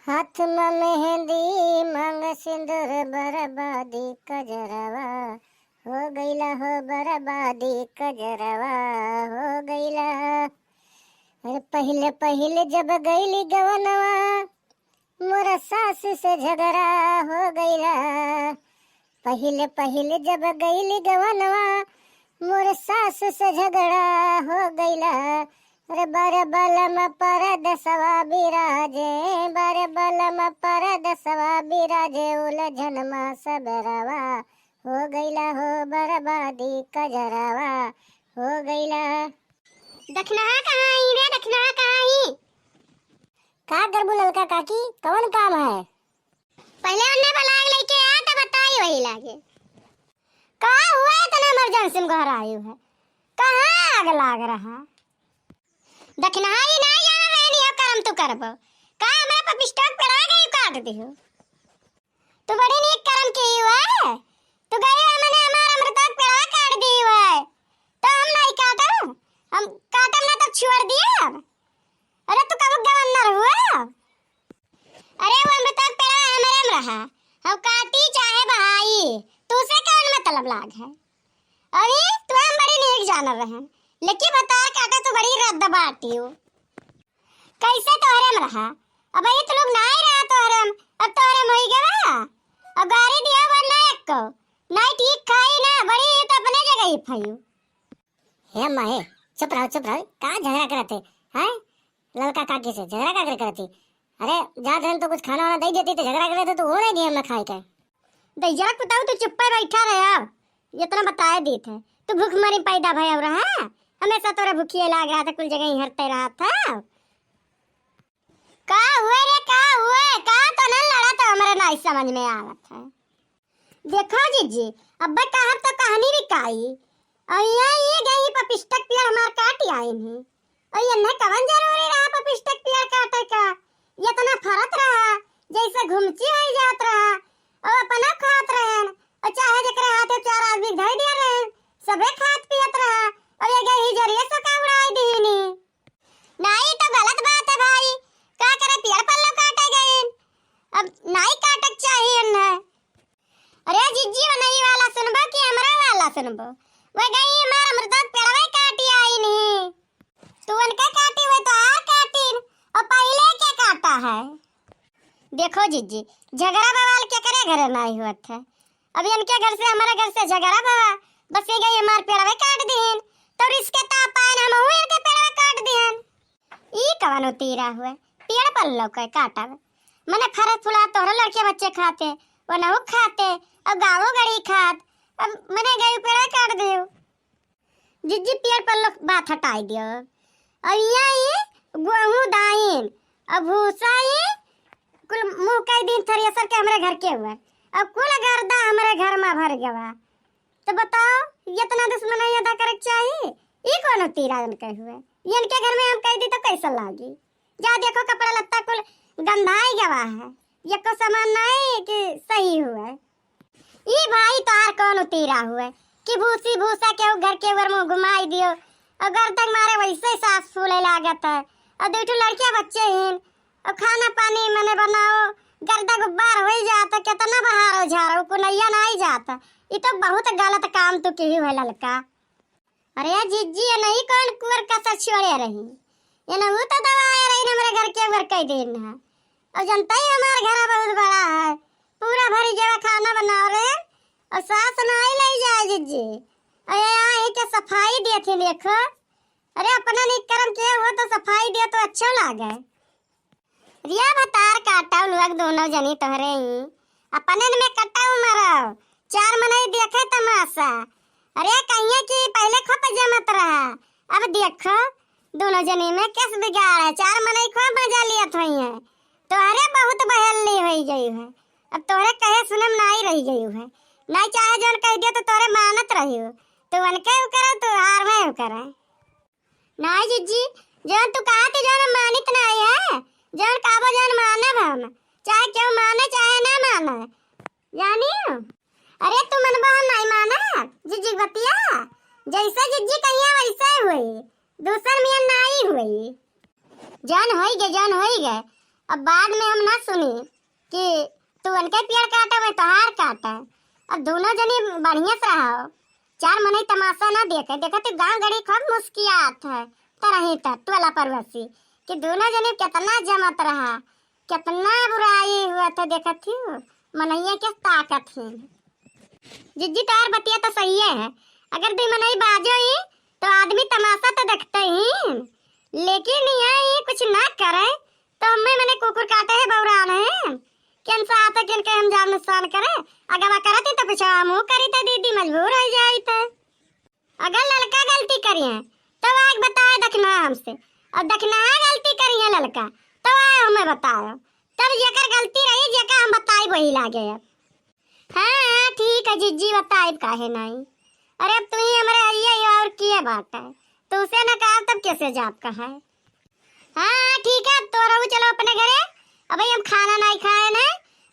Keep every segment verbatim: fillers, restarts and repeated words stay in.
हाथ में मेहंदी, मांग सिंदूर, बर्बादी कजरवा हो गइला हो, बर्बादी कजरवा हो गइला। अरे पहिले पहिले जब गइली गवनवा, मोर सास से झगड़ा हो गइला। पहिले पहिले जब गइली गवनवा, मोर सास से झगड़ा हो गइला। अरे बर बलम परदेसवा बिराजे, बर बलम परदेसवा बिराजे, उलझन मा सबरवा हो गइला हो, बर्बादी कजरवा हो गइला। दखिनहा कहाँ ही रे, दखिनहा कहाँ ही? का करबू ललका काकी, कवन काम है? पहिले ओन्ने बलाग लेके आ, तब बताई वही लागे। का हुआ इतना emergency में घर आयु है? कहाँ आग लाग रहा? दखिनहा ई ना जान रहे नहीं करम तू करबो। का हमरा पपिस्टक पेड़वा गई काट दियो? तू बड़ी नीक करम की हुआ है। तू गई हमने हमार अमृता पेड़वा काट दी हुआ है। तो हम नहीं काटम, हम काटम ना तो छोड़ दिया। अरे तू कब गवर्नर हुआ? अरे वो अमृता पेड़वा हमारे में रहा, हम काटी चाहे बहाई, तू से कौन मतलब लाग है? अरे तू हम बड़ी नीक जानर रहे, लेकिन भतार काटा तू बड़ी रद्द बाटी हो। कैसे तोहरे में रहा? अब ये तो लोग ना ही रहा तोहरे में, अब तोहरे में होई गवा। अब गारी दिया वन ना एक को, ना ही ठीक खाई ना, बड़ी ये तो अपने जगह ही फयू। हे अम्मा, हे, चुप रहो, चुप रहो, का झगड़ा करत है? हैं? ललका काकी से झगड़ा का कर करती? अरे, जात रहन तो कुछ खाना वाना दे देती तो झगड़ा करे तो तू हो नहीं दिया मैं खाए के। दैया कुताऊ, तू चुप्पे बैठा रहे, आओ, इतना बताए दीत है, तू भूख मरी पैदा भय रहा, हमेशा तोरा भूखिए लाग रहा था, कुल जगह ही हरते रहा था। का हुए रे, का हुए? का तो न लड़ा तो हमरे नाई समझ में आवत है। देखो जीजी, अब्बे कहब तो कहानी भी काई। और यहाँ ये गई पपिस्टक पियर हमार काट आइन है। और ये न कवन जरूरी रहा पपिस्टक पियर काटे का? ये इतना फरत रहा, जैसे घुमची हो जात रहा। और अपना खात रहन, और चाहे जेकरे हाथे चार आदमी धर दिया रहन, सबे खात पियत रहा। और ये गई जरिए से का उड़ाई दीनी। नाई, तो गलत बात है भाई, का करे पेड़ पल्लो काटे गए, अब नाई काटक चाहिए न। अरे जिज्जी, वो नहीं वाला सुनबो कि हमरा वाला सुनबो? वो गई हमार अमृता पेड़वे काटी आई नहीं, तू उनके काटी हुए तो आर काटी, और पहले के काटा है। देखो जिज्जी, झगड़ा बवाल केकरे घरे नाई होत है। अब इनके घर से, हमारे घर से झगड़ा बवा, बस ये गई हमार पेड़वे काट दीन, तो रिश्ते ता पायन हम हुए इनके पेड़वे काट दीन। ई कवनो तीरा हुए, पेड़ पल्लो के काटब? मने फरे फुला तोहरे लड़के बच्चे खाते, वो नहु खाते, अब गाँवो गड़ी खात, अब मने गई पेड़वे काट दियो। जिज्जी पेड़ पल्लो बात हटाई दियो। अब यहाँ ये गेहूं दाइन, अब भूसा ये कुल मुंह कह दिन थ्रेसर के हमरे घर के हुए। अब कुल गर्दा हमरे घर में भर गवा। तो बताओ, इतना दुश्मनाई अदा करे के चाही? ई कौन तीरा इनके हुए? इनके घर में हम कह दी तो कैसा लागी? जा देखो, कपड़ा लत्ता कुल गंधाई गवा है, एको सामान नहीं कि सही हुए। ई भाई तोहार कौन उतीरा हुए कि भूसी भूसा के घर के ऊपर मुंह घुमाई दियो, और गर्दन मारे वैसे सांस फूले लागत है, और दू ठो लड़के बच्चे हिन, और खाना पानी मने बनाओ, गर्दा गुब्बार हो ही जात, कितना बहारो झारो, कुनैया ना ही जात। ई तो बहुत गलत काम तू की हुए ललका। अरे जिज्जी, ये नहीं कौन कुअर कसर छोड़े रही, ये नहु तो दवाए रही, हमरे घर के ऊपर कह देन है। और जनता ही हमार घर बहुत बड़ा है, पूरा भरी जगह खाना बनाओ रे, और सास नाई ले जाए जिज्जी। अरे यहाँ के सफाई दिए थे देखो, अरे अपना नहीं कर्म किए हो तो सफाई दिए तो अच्छा लागे। रिया भतार काटव लोग दोनों जनी तोहरे ही, अपने में कटव मरव, चार मनई देखे तमाशा। अरे कहिए कि पहले खूब जमत रहा, अब देखो दोनों जनी में केस बिगाड़ है, चार मनई खूब मजा लियत होई है। तोहरे बहुत बहेली होई गई है, अब तोहरे कहे सुने में नाई रही गई है, नाई चाहे जौन कह दियो तो तोहरे मानत रही हो, तो उनके उ करे, तो हार में उ करे। नाई जिज्जी, जौन तू कहत ही जौन हम मानित नाई है, जौन कहबो जौन मानब हम, चाहे केहू माने चाहे ना माने, जानी? अरे तू मनबो हम नाई मानब, जिज्जी के बतिया, जैसे जिज्जी कहिया वैसे हुई, दूसर मियाँ नाई हुई। जौन होई गे, जौन होई गे, अब बाद में हम ना सुनी कि तू उनके पेड़ काटे, मैं तोहार काटे। अब दोनों जनी बढ़िया से रहो, चार मनई तमाशा ना देखे। देखत ही गाँव गड़ी खूब मुस्कियात है, तरही त टोला पड़ोसी कि दोनों जनी कितना जमत रहा, कितना बुराई हुआ था। देखत ही मनैया के ताकत ही। जिज्जी, तोहार बतिया तो सही है, अगर दुई मनई बाजो ही तो आदमी तमाशा तो देखते ही, लेकिन यहाँ ये कुछ ना करे तो हमें मने कुकुर काटे है, बौरान है। किन सा आता किन के हम जान नुकसान करे, अगवा करत ही तो पीछे हमहू करी तो दीदी मजबूर हो जाई तो। अगर लड़का गलती करिए तो आग बताए दखना हमसे, और दखना गलती करिए लड़का तो आए हमें बताओ, तब जेकर गलती रही जेका हम बताई वही लागे। अब हाँ, हाँ, ठीक है जिज्जी, बताइब काहे नहीं। अरे अब तू ही हमरे हरिया ही और किए बात है, तू से न कहा तब कैसे जाब कहा है? हाँ, ठीक है, अब तो रहू चलो अपने घरे। अब भाई हम खाना नहीं खाए न,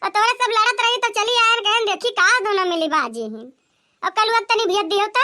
और तोरे सब लड़त रही तो चली आए न, कहें देखी का दोनों मिली बाजी ही। अब कल वक्त तनी भेज दियो तो